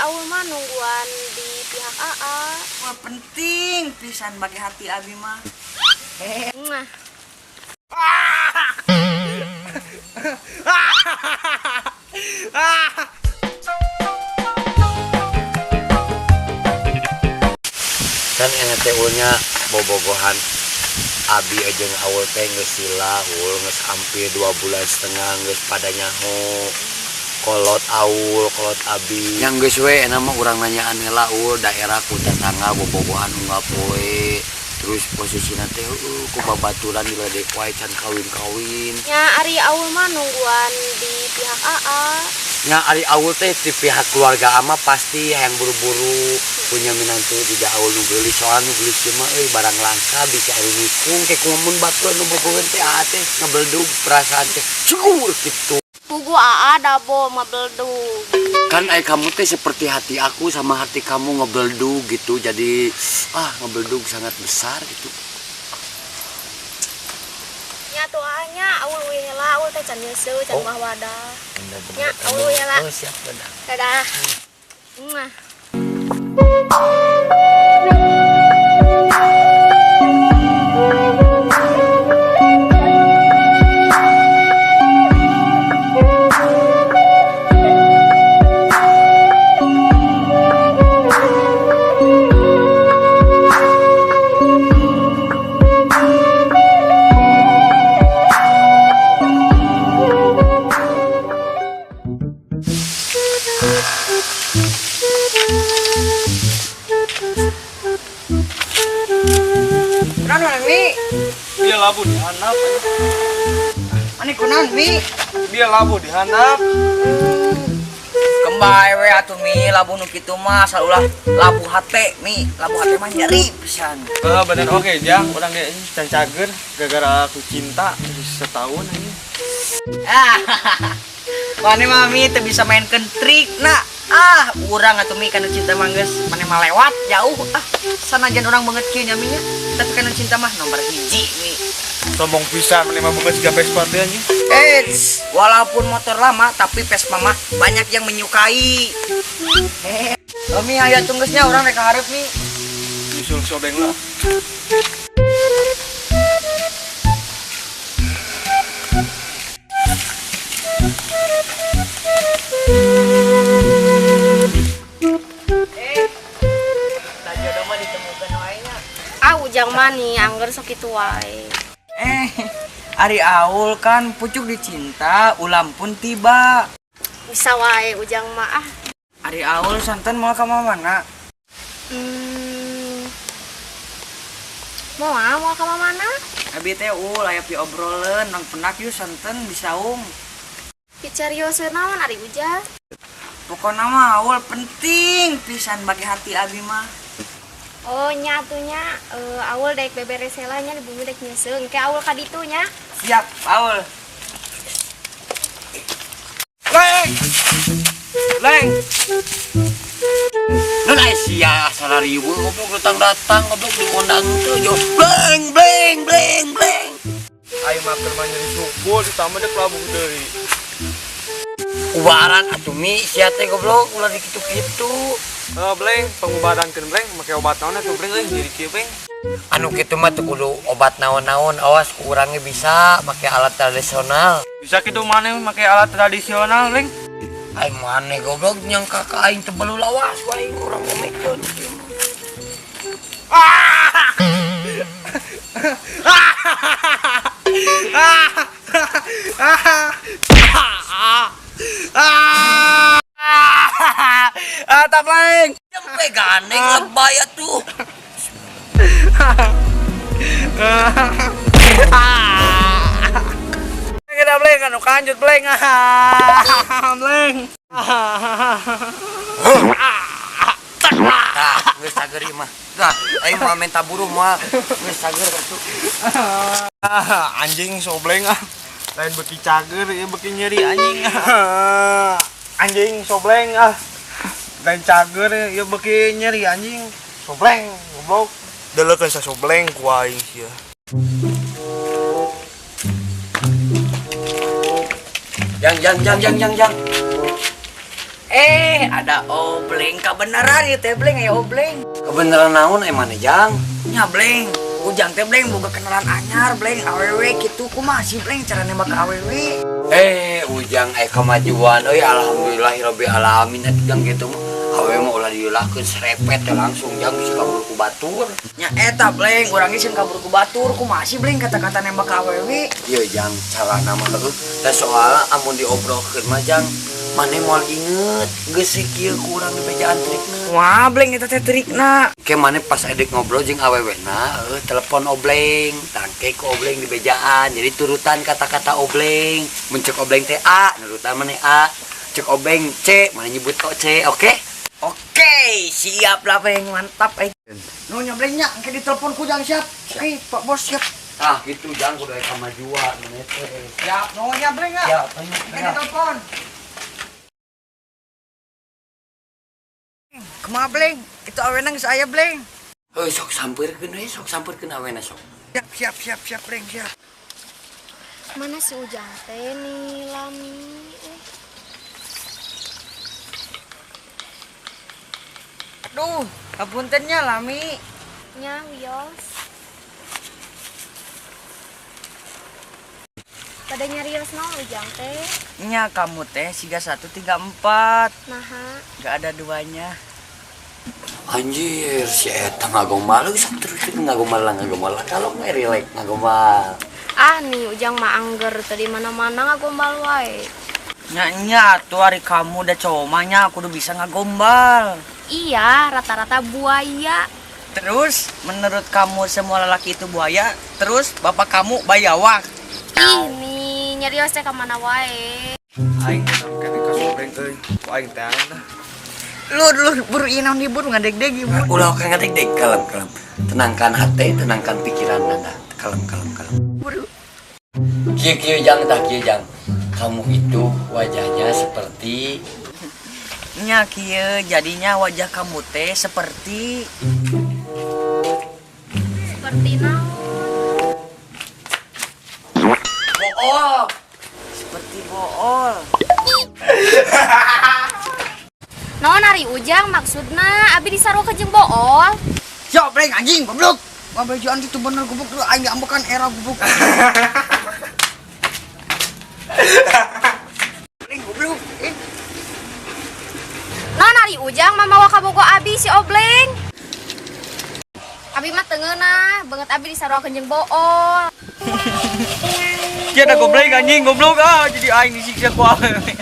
Aul mah nungguan di pihak AA. Wah, penting pisan bagi hati abi mah. Nah. Kan NTU-nya bobogohan abi jeung Aul teh geus sila ul geus hampir 2,5 bulan geus pada nyaho kolot Aul kolot abi yang geus we enak mah urang nanyaan heula ul daerah ku tetangga bobogohan unggal poe terus posisina teh ku babaturan diledek wae can kawin-kawin. Nya ari Aul mah nungguan di pihak AA. Nya ari Aul teh di pihak keluarga ama pasti yang buru-buru punya minantu tidak Aul nu geulis, soalnya nu geulis ieu mah euy barang langka bisa anu nikung kayak kumamun baturan nu bobogohan teh aa teh ngebeldug perasaan teh cukur gitu. Pugu AA dabo ngebeldug. Kan ay kamu teh seperti hati aku sama hati kamu ngebeldug gitu, jadi ngebeldug sangat besar gitu. Nya tuh nya Aul uih heula, Aul teh can nyeuseuh, can Oh. mah wadah. Nya Aul uih heula. Oh siap, dadah. Dadah. Mwah. Kunaon mana Mi? Dia labu di handap. Mana kunaon Mi? Dia labu di handap. Kembali we atuh Mi, labu nu kitu mah asal ulah labu hate Mi, labu hate mah nyeri pisan. Heeh, bener oke jang, urang ge can cager gara-gara aku cinta setahun anjing. Ah. Mane mah Mi teu bisa mainkeun trik na. Ah, urang atuh Mi kana cinta mah geus mane mah lewat jauh ah. Sanajan urang banget kieu nya Mi nya, tapi kana cinta mah nomor 1 Mi. Sombong pisan mane mah banget siga Vespa teh anjing. Eits, walaupun motor lama tapi Vespa mah banyak yang menyukai. Hehehe. Oh, Mi aya tunggesnya urang rek hareup Mi. Nyusul sobeng lah. Tak jodoh mah ditemukan wae nya. Ah Ujang mah nih angger sok kitu wae. Ari Aul kan pucuk dicinta, ulam pun tiba. Bisa wae Ujang mah ah. Ari Aul santan mau ke mana? Mau ah, mau ke mana? Abi teh ul aya pi obrolan nang penak yuk santan di saung. Picarioseun naon ari Ujang? Pokona mah Aul penting pisan bagi hati abi mah. Oh nya atuh nya, Aul daek beberes heula nya di bumi daek nyeuseuh. Engke Aul ka ditu nya. Siap, Aul. Leng. Leng. Nun ai sia asal riweuh goblok datang-datang goblok diundang teh yo. Bleng bleng bleng bleng. Aing mah keur mah nyeri sukul ditambah dek labuh deui. Ubaran atuh Mi sia teh goblok ulah dikitu-kitu. Bleng, pengobatan keun bleng, make obat naon atuh bleng euy nyeri kieu bleng. Anu kitu mah teu kudu obat naon-naon, awas ku urang ge bisa make alat tradisional. Bisa kitu maneh make alat tradisional bleng? Aing maneh goblok nyangka ka aing teu belu lawas ku aing urang ngomekeun. Ah, tak bleng. Sampai gandeng lebay atuh. Kita bleng anu kanjut bleng. Ah, bleng. Tah, geus cager ieu mah. Dah, aing mah minta buruh moal. Geus cager atuh. Ah, anjing sobleng ah. Lain beki cager ieu beki nyeri anjing. Anjing sobleng ah. Lain cager ieu beki nyeri anjing. Sobleng goblok. Deleukeun sa sobleng ku aing sia. Jang jang jang jang jang jang. Ada Obleng kebenaran ieu teh Bleng, aya Obleng. Kebenaran naon maneh Jang? Nya Bleng, Ujang teh Bleng boga kenalan anyar Bleng, awewe kitu kumaha sih Bleng cara nembak ka awewe? Ujang kemajuan euy, alhamdulillahirabbil alamin atuh Jang kitu mah. Awewe mah ulah diulahkeun serepet teh langsung Jang bisa kabur ku batur. Nya eta Bleng, urang ge sieun kabur ku batur, kumaha sih Bleng kata-kata nembak ka awewe? Ieu Jang carana mah heueuh. Da soalna amun diobrolkeun mah Jang, maneh moal inget geus kieu ku urang dibejaan trikna. Wah, Bleng eta teh trikna. Ke maneh pas edek ngobrol jeung awewena, telepon Obleng, tangke ku Obleng di bejaan. Jadi turutan kata-kata Obleng. Mun cek Obleng teh A, nurutan maneh A. Cek Obleng C, maneh nyebut O C, oke? Oke, siap lah Bleng, mantap eh. Nu nya Bleng nya, engke ditelepon ku Jang siap. Oke, Pak Bos siap. Ah, gitu Jang kudu aya kamajuan maneh teh. Siap, nu nya Bleng ya. Siap, Engke ditelepon. Kumaha Bleng? Itu awena geus aya Bleng. Heuh, sok sampeurkeun we, sok sampeurkeun awena sok. Siap, siap, siap, siap Bleng, siap. Mana si Ujang teh nih lami. Aduh, hapunten nya lami. Nya wios. Pada nyarios naon Ujang teh? Nya kamu teh siga 1 3 4. Naha. Gak ada duanya. Anjir, si eta ngagombal sok terus ngagombal ngagombal. Kalau nggak relax ngagombal. Ah nih Ujang mah angger tadi mana-mana ngagombal wae. Nya nya tuh hari kamu udah cowok mah nya kudu bisa ngagombal. Iya, rata-rata buaya. Terus menurut kamu semua lelaki itu buaya, terus bapak kamu bayawak. Ih nih nyarios teh ka mana wae. Aing teh kene ka Sobleng euy. Ku aing teh ah. Lu dulu buru ieu naon dibur ngadeg-deg ieu. Ulah ka ngadeg-deg, kalem kalem. Tenangkan hati, tenangkan pikiran Anda. Kalem kalem kalem. Buru. Kieu kieu Jang tah kieu Jang. Kamu itu wajahnya seperti Nya kieu jadinya wajah kamu teh seperti Seperti naon? Bool. Seperti bool. Naon ari Ujang maksudna abi disarua jeung bool. Siap Bleng anjing goblok. Ngabejaan itu bener goblok lu aing diambekan era goblok. Bleng goblok. Naon ari Ujang mamawa kabogo abi si Obleng. Abi mah teu ngeunah, beungeut abi disaruakeun jeung bool. Kia ada goblok anjing goblok ah jadi aing disiksa ku awewe.